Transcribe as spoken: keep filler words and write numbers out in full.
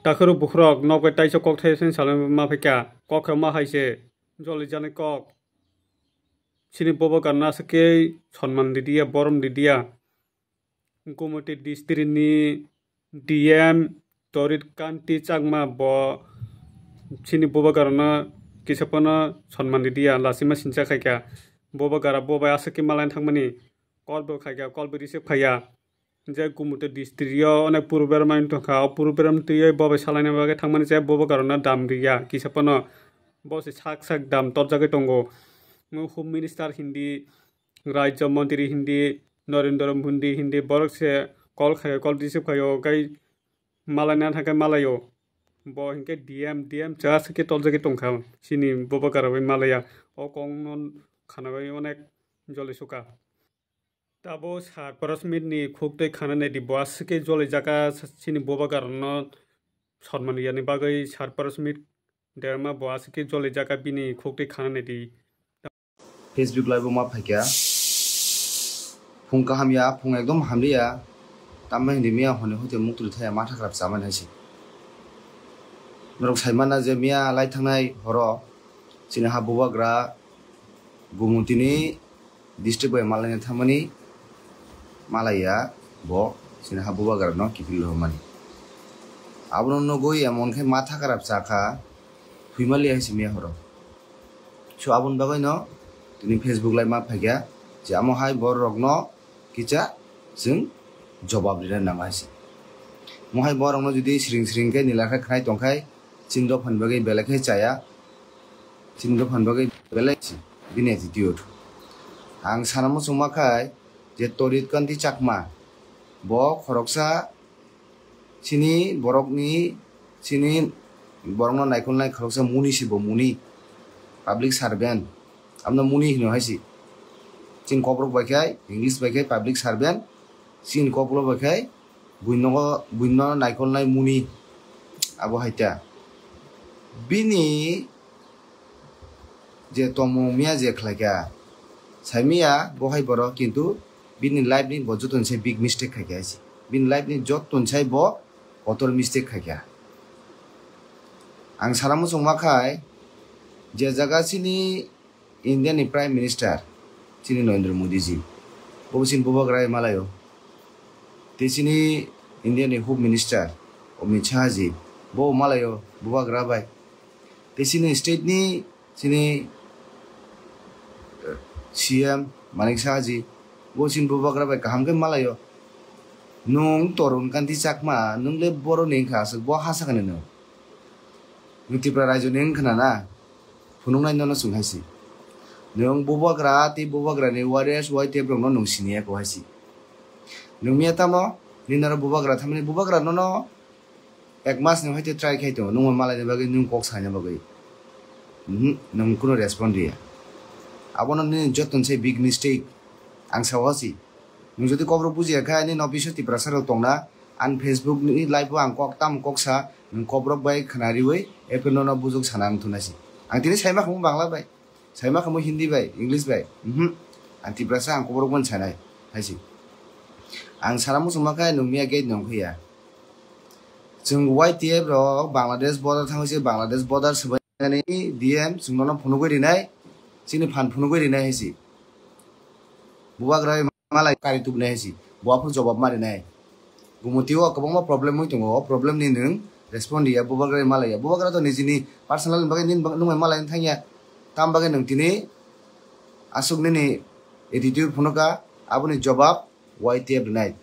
Takhurok bukhurok, nok bai taisa kok thaisa salai ma phaikha, kok khe ma hai se, joli jani kok. Chini bobo garno aswk khe sonman ridiya, borom ridiya. Gumoti district ni D M Torit Kanti Chakma bo chini bobo garno kisa phano sonman ridiya, lasima sincha khaikha. Bobo gara bo bai aswk khe malaina thangmani, call bo khaikha, call bo receive khaiya. Je Gumoti district o onek puru berma wng tongkha, o puru berma twiwi bo bai salaina bagwi thangmani je bobo garno dam riya, kisa phano bo se sak sak dam torjagwi tongo. Home Minister hindi, Rajya Mantri hindi, Narendra Modi hindi, borok se call khaio, call receive khaio, gai malaina thangkhe malaio. Bo hinkhe D M, D M cha se khe toljagwi tongkha, chini bobo gara bai malaya. O kok no khana bai onek joli suka. Tabo sar paras minute ni khuk twi khana naidi, bo aswk khe joli jaka chini bobo garno sonman riyani bagwi sar paras minute derma bo aswk khe joli jaka bini khuk twi khana naidi. Facebook live o ma phaikha. Phung kaham ya, phung ekdom hamliya. Tamma hindi miya hone hote muktwi thaya matha kharap chamani hai se. Norok sai mana je miya lai thangnai horo chini ha bubagra Gumotini district bai malaina thangmani malaya bo chini ha bubagra no kiphil rwmani. Abono nugwi emon khe matha kharap chakha, thwimaliya hai se miya horo. So aboni bagwi no tini Facebook live ma phaikha je amo hai borok rok no kisa chwng jobab rina nango hai se. Mohai borok no jodi siring siring khe nila khe khnai tongkhai, chini dophani bagwi belai khe chaya, chini dophani bagwi belai se bini attitude. Ang sana muchungma khai je Torit Kanti Chakma bo khoroksa chini borokni, chini borokno naikolnai khoroksa muni se bo, muni, public servant, amno muni hino hai se. Chini kokrok bai khai, English bai khai public servant, chini kokrok bai khai buinogo, buino naikolnai muni, abo hai ta. Bini je tongmung miya je khlaikha, saimiya bo hai borok, kintu bini life ni bo joto ni sai big mistake khaikha hai se. Bini life ni joto ni sai bo kotor mistake khaikha. Ang sana muchungma khai je jaga chini India ni Prime Minister chini Narendra Modi ji, bo chini bubagra bai malaio. Tei chini India ni Home Minister Amit Shah ji, bo malaio bubagra bai. Tei chini state ni chini, eh, C M Manik Saha ji, bo chini bubagra bai kaham khe malaio. Nwng Torun Kanti Chakma, nwng le borok ni wngkha aswk, bo ha sakani nwng. Nwng Tripura raijo ni wngkha na na? Phunuknai nono chwng hai se. Nwng bubagra tei bubagra ni warriors, Y T F rok no nwng siniya ko hai se. Nwng miya tamo, nini oro bubagra thamani bubagra nono ek mas ni hai tei try khai tongo, nwng malai ni bagwi nwng kok saina bagwi. Mhm, nwng kuno respond riya. Abono nini joto ni sai big mistake. Ang sao si. Nwng jodi kokrok bujiya khe, ani no biso Tiprasa rok tongna, ani Facebook ni live o ang kok tam kok sa, nwng kokrok bai khna riwi, ephe nono bujok sana ang thunasi. Ang tini saima khamu Bangla bai, saima khamu Hindi bai, English bai. Mhm. Ang Tiprasa ang kokrok ban sanai, hai si. Ang sana muchungma khe nwng miya gate nong khe ya. Chwng Y T F rok Bangladesh border thangwi se Bangladesh border swbainani D M chwng nono phunugwi rinai, chini phan phunugwi rinai hai si. Bubagra malai kari tubunai hai si. Bo aphuru jobab ma rinai. Gumoti o kwbangma problem wng tongo, o problem ni nwng respond riya, bubagra malaiya. Bubagra to nijini personal ni bagwi nini bagwi nwng bai malai thangya. Tam bagwi nwng tini aswk nini attitude phunukha, aboni jobab Y T F rinai.